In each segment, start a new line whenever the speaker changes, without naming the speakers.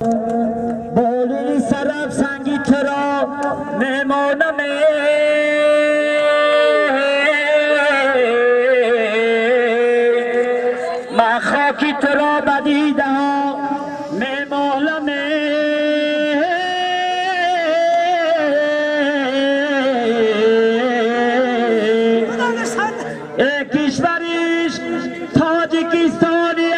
بالین سرف سنگی ترا مهمانم من خاکی ترا بدیده ها مهمانم کشورش تاجیکستانی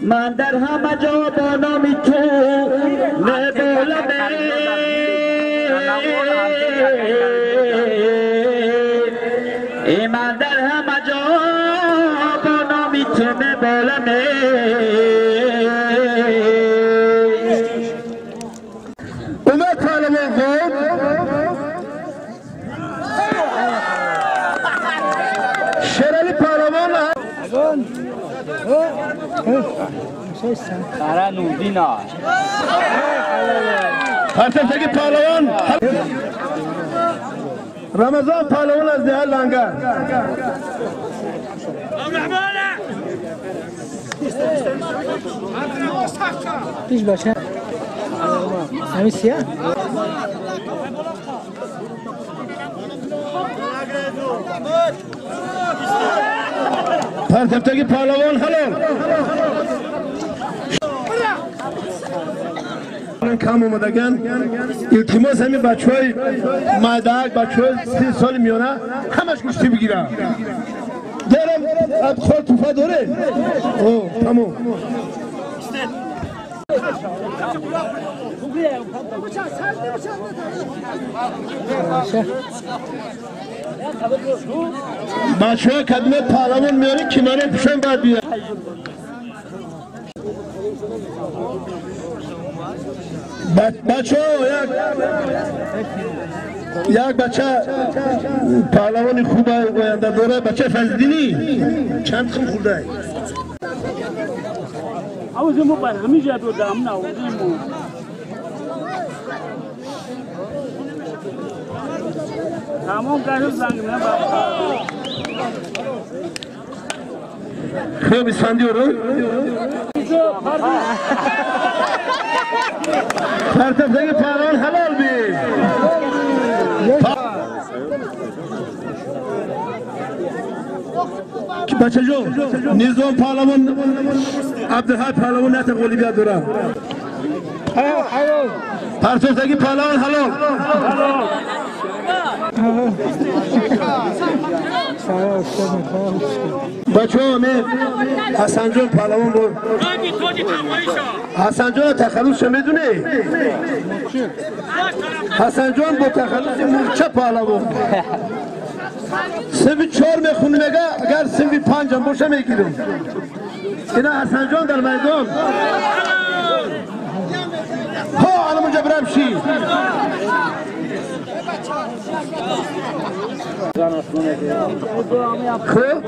من در همه جا با نام تو نبولم من در همه جا با نام تو نبولم
اومد پهلوان خود شیرعلی پهلوان پرتفتگی پهلوان رمضان پهلوان از ده لنگر
پیش باشه همین سیاه
پرتفتگی پهلوان حلال کم اومدگن التماس همین بچه های مدک بچه های 30 سال میانه همش گوشتی بگیرن دارم خود توفه داره اوه تمام بچه ها کدمه پهلوان میاره که منو پوشن باید بیاره بچه ها یک بچه پهلوان خوب آینده داره بچه فضلینی چند خم خورده خب اسفندیارو پرتفتگی پهلوان حلال بی بچه جون نظام پهلوان عبدالحی پهلوان نت غالبیت داره پرتفتگی پهلوان حلال بچه ها حسن جان پهلوان بود حسن جان تخلص میدونی؟ حسن جان با تخلص مورچه پهلوان سنفی 4 میخونی میگه اگر سنفی 5 هم باشه میگیرم اینا حسن جان در میدان ها الان اونجا برم شی خب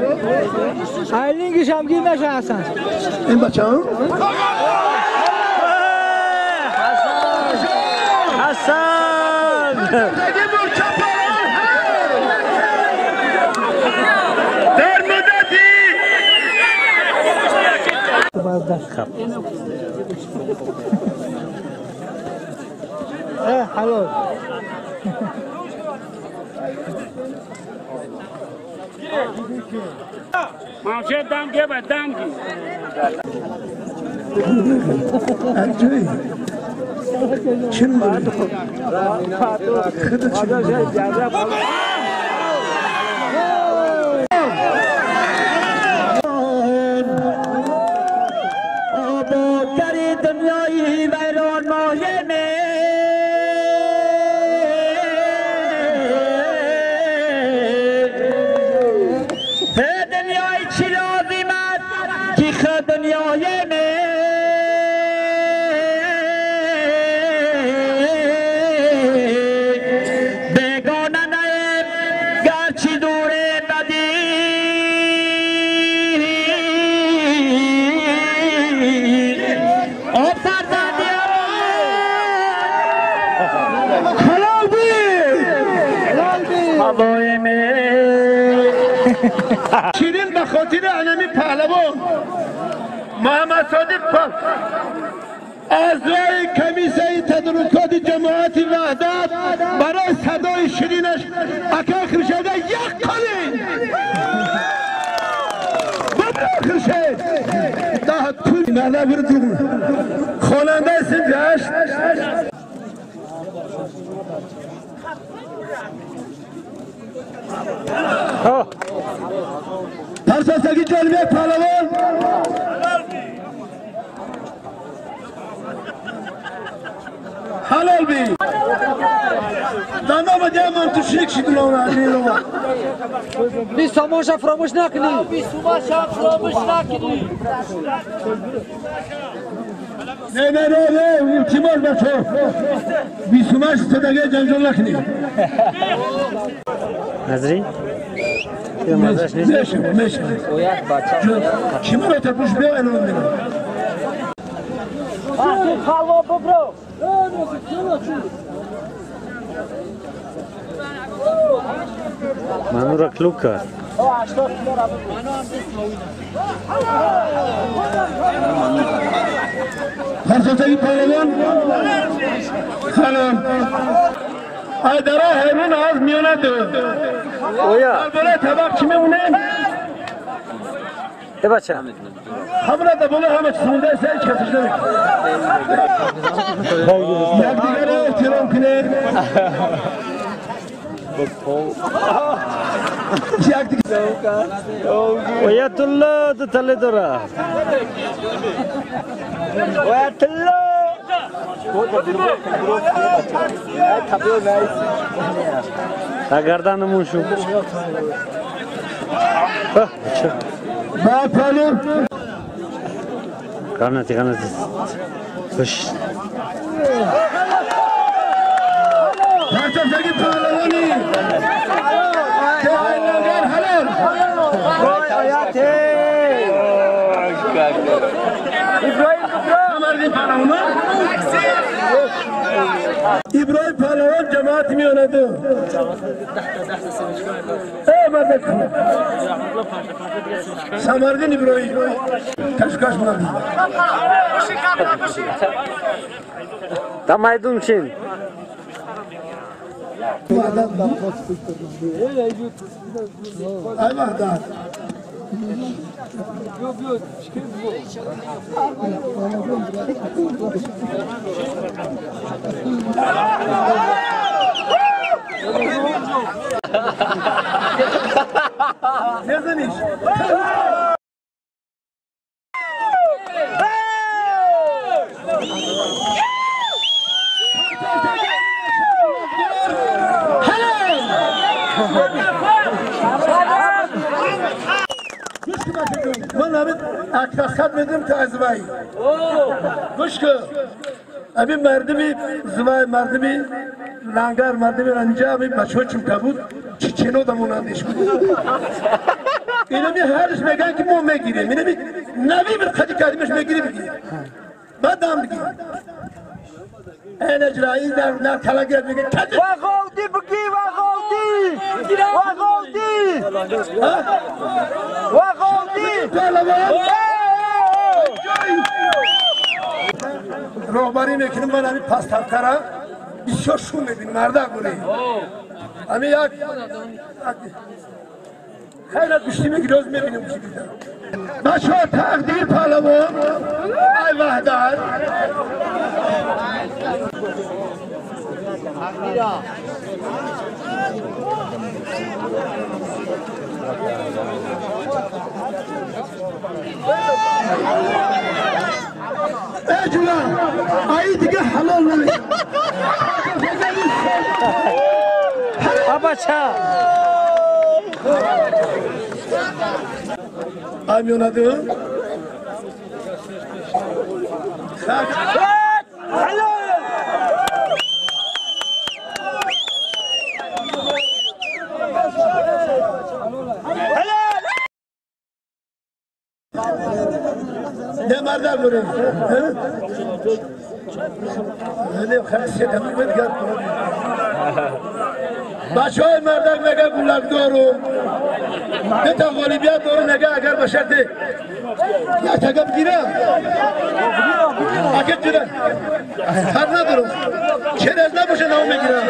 ایلینگش هم گیر نشه حسن
این بچه هم
حسن
در مدتی
حلال
ماشه دم گه به دم گی
چه می‌دونی؟ خودت چه می‌دونی؟
دنیای ویران مایه می دنیای چی لازم است که خود دنیای می بیگانه نیم گرچه دور بدی آب سر زدی
حلال بی
هوای می
شیرین به خاطر انمی پهلوان محمد صادق پاک اعضای کمیسه تدارکات جماعت وحدت برای صدای شیرینش اکا خورشید یک قلین ببرا خورشید ده طول مرده برد خواننده صنف 8 پرساستگی جانبی پهلوان حلال بی دنده با دیگه من تو شریک شدیم لونه
بی سامانش فراموش نکنی بی سامانش فراموش نکنی
نه نه نه نه التماس بچه بی سامانش صدقه جنجال نکنی
نظری؟
میشه میشه کی مرا تپوش بیا الان میرم
خلوا ببرو
منو را کلوب کرد
پرساتگی پهلوان سلام ایدارا حیرون از میانه دو بالای طبق چی میمونه؟
ای بچه
همونه ده بالا همه چیز مونده است هیچ کسش نمیکنه یک دیگر را احترام کنه یک دیگر
ویت الله تو تله داره ویت الله تا گردنمون شو
با پالو
قناتی قناتی خوش
پرچم‌زدگی پهلوانی که حلال ابراهیم پهلوان جماعت میانه دو ای مردک سمردین ابراهیم تشکاش مردی
تا میدون چین
ای وحدت نزنیش من همین اکرخت میدم تا از وی گوش کن همین مردمی زوای مردمی لنگر مردمی رنجه همین بچه ها چمکه بود چیچینو دمونندش بود اینمی هرش میگن که ما میگیریم اینمی نوی بر خدی کردیمش میگیریم بگیریم بعد هم بگیریم این اجرایی در کلا گرد میگه
وغودی بگی وغودی وغودی وغودی
роҳбарӣ мекунем ман ҳамин пасттаркара бисёр шум мебинем мардак бурем ҳамин як хеле гӯштӣ мегири оз мебинем гӯштӣ гирифта бачаҳо тақдир паҳлавон ай ваҳдат ای جوان ای دیگه حلال نمیشه
بچه
امیون دو نه مرد بریم نه خیلی سیدم دیگر بچه های مردک مگه گولک دارم Дета ғолибият дорам мега агар ба шарти як тага бигирам. Ака ҷуда. Фарқ надорам. Через набоша нам мегирам.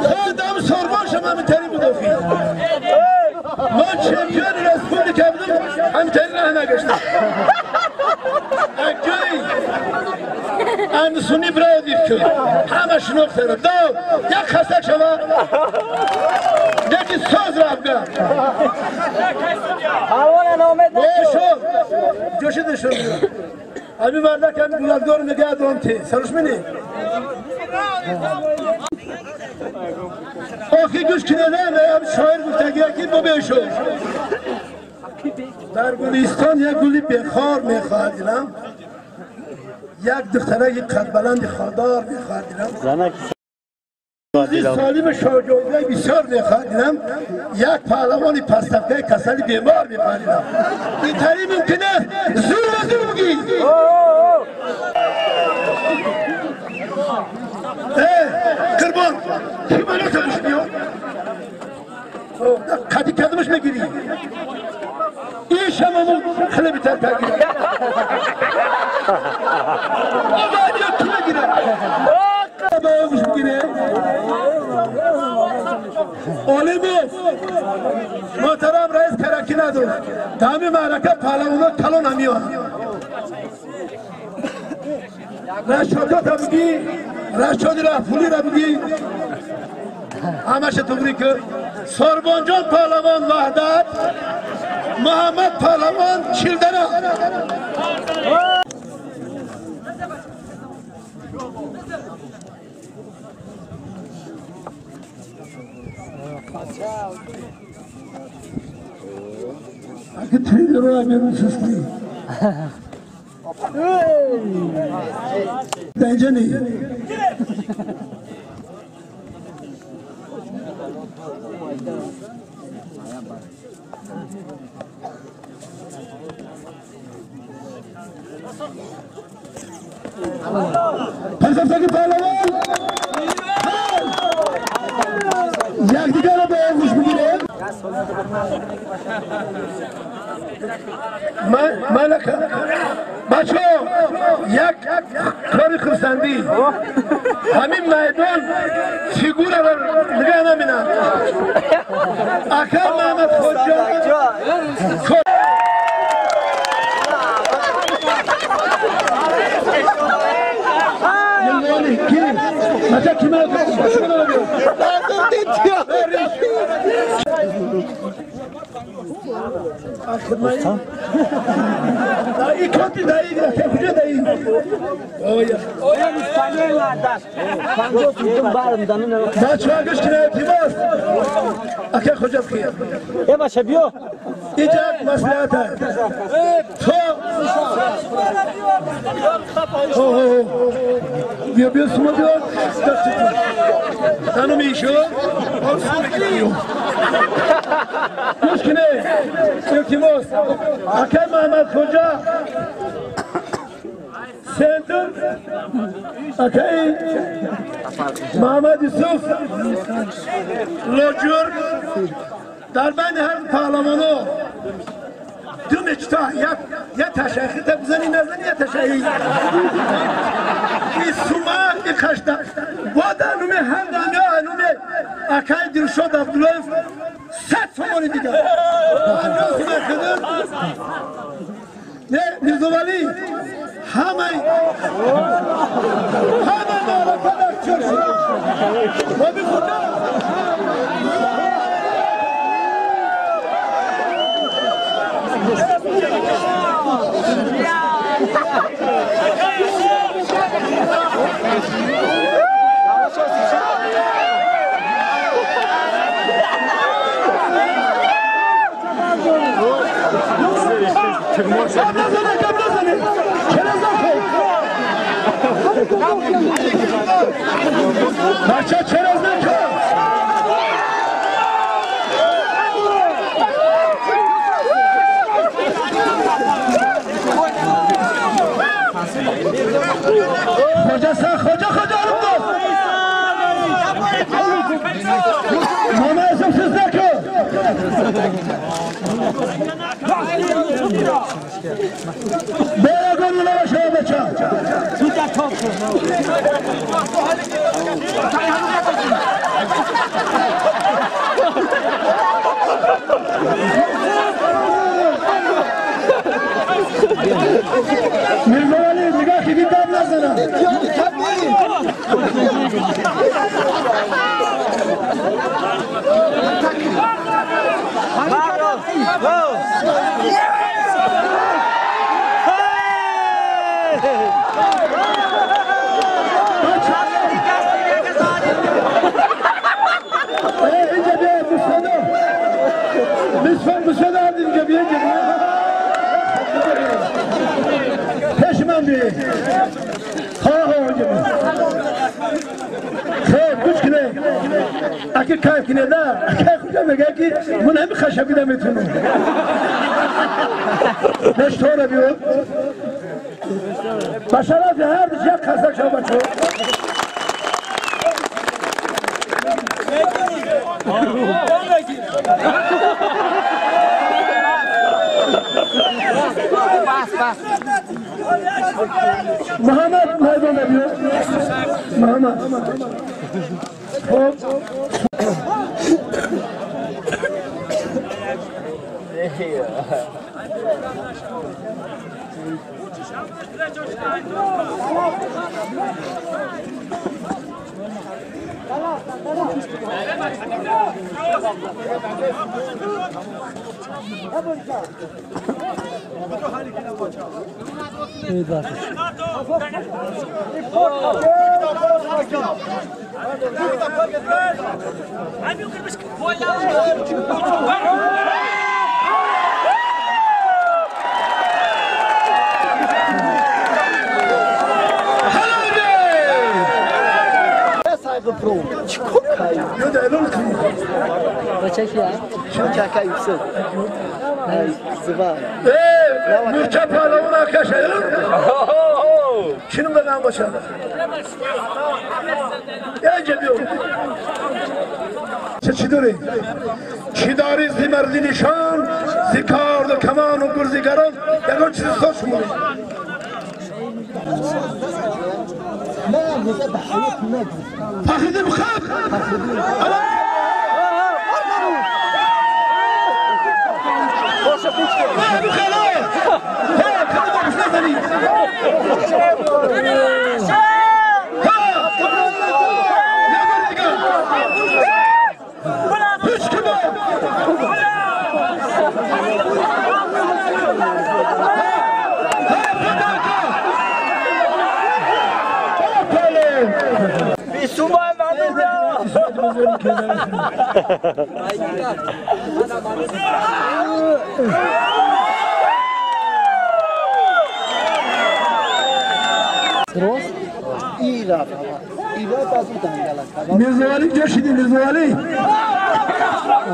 Худам сорбон шам ҳамин будофи. Ман чемпиони республика будам, ҳамин раҳ нагаштам. Акҷои ансуни браодир кун. Ҳама шинохтара. Дав, як хастак шава. Деки соз рафга. Шо, ҷоши дешон. Ҳамин мардак ҳамин гулакдор мегӯяд он те. Саруш мини? Охи гӯш кинеда, ам шоир гуфтагия ки бо бешо. Дар Гулистон як гули бехор мехоҳад дилам. Як духтараки қадбаланди ходор мехоҳад дилам. Солим шоҳҷоизаи бисёр мехоҳад дилам. Як паҳлавони пастафкаи касали бемор мехоҳад дилам. Ин тари мумкин аст зур ба зур бигӣ. Қурбон, ки мана сариш биё? Қади кадамаш мегирӣ? Ин шамаму хеле битар тагирад. Обадиё ки мегирад? Ба оғӯш бигире. Олимов, муҳтарам раис караки надошт. Дами маърака паҳлавоно калон ҳамиёнд. Рашодота бигӣ, Рашоди Рафулира бигӣ. Ҳамаша туғри ки Сорбонҷон паҳлавон Ваҳдат, Муҳаммад паҳлавон Чилдара. Аки тренерро берун сустӣ. Даинҷа не. Пасафтаки паҳлавон якдигарро ба оғӯш бигирем. Бачаҳо, як кори хурсандӣ. Ҳамин майдон фигураро нигоҳ наминад. Ака Маҳмад Хоҷа Бача киме ای کاتی دایی کجا دایی؟ بچه‌ها گوش کنید التماس اکه کجا بخیر
ای بچه بیا
اینجا مصلحت تو بیا بیا سما بیا تنو میشو گوش کنید التماس اکه محمد خوجا سنتر اکه محمد یوسف لوجور در بین هر پهلوانو دو مچتا یا تشخی تا بزنی نزنی یا تشخی این سوما این خشتا با در نومه هر دنیا نومه اکای درشاد عبدالله 100 سومانی دیگر 50 سومه خدر نه میرزاولی همه معرکه در چرشی و بی خدا بچه چرز نکن خوجا سا خوجا خوجا آرام ماما اسم سوز نکن بیاگون ولا شو بچا میرزا نگاه که دم نزنم. اینجا بیا مصطفی مصطفی اینجا بیا پیش من بیا ها ها اینجا بیا خیر گوش کنه اگه کیف کنه نه اگه خوشم میگه که من همین خشبی نمیتونم نشتونه بیو بشرف هر یک خسک شو بچه محمد میدان بیو محمد خب مورچه پهلوان آکشه چینم بگم باشه اینجا بیو چی داری؟ چی داری زی مردی نشان زی کارد و کمان و گرزیگران یکان چیزی ساش مونی فخری بخاب میرزا ولی جوشیدی میرزا ولی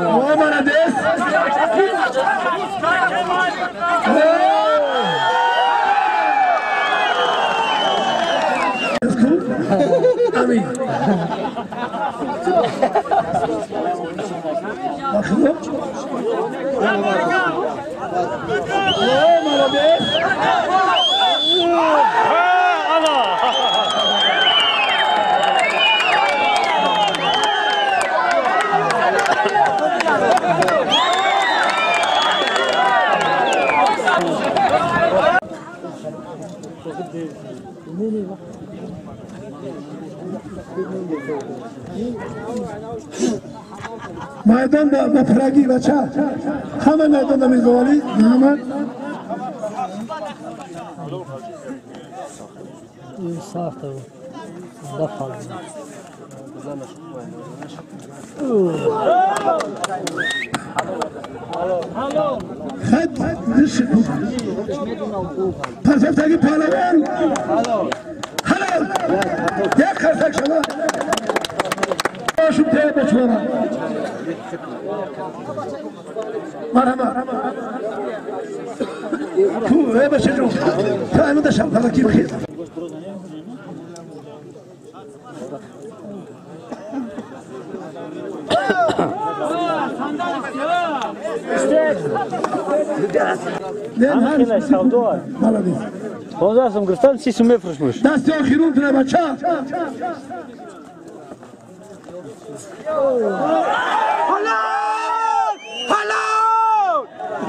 محمد اس امین میدان با پرگی بچه همه میدان میزوالی محمد
ساخته بود
خد پرفتگی پهلوان حلال یک خرسک شما باشم تیه بچوارم مرحبا تو ای بچه جون تو همین داشتم فلکی بخیر
Ҳамин савдо.
Молодец.
15 сум гирифтам, 30 сум мефурӯшмуш.
Дасти охирун тuna бача.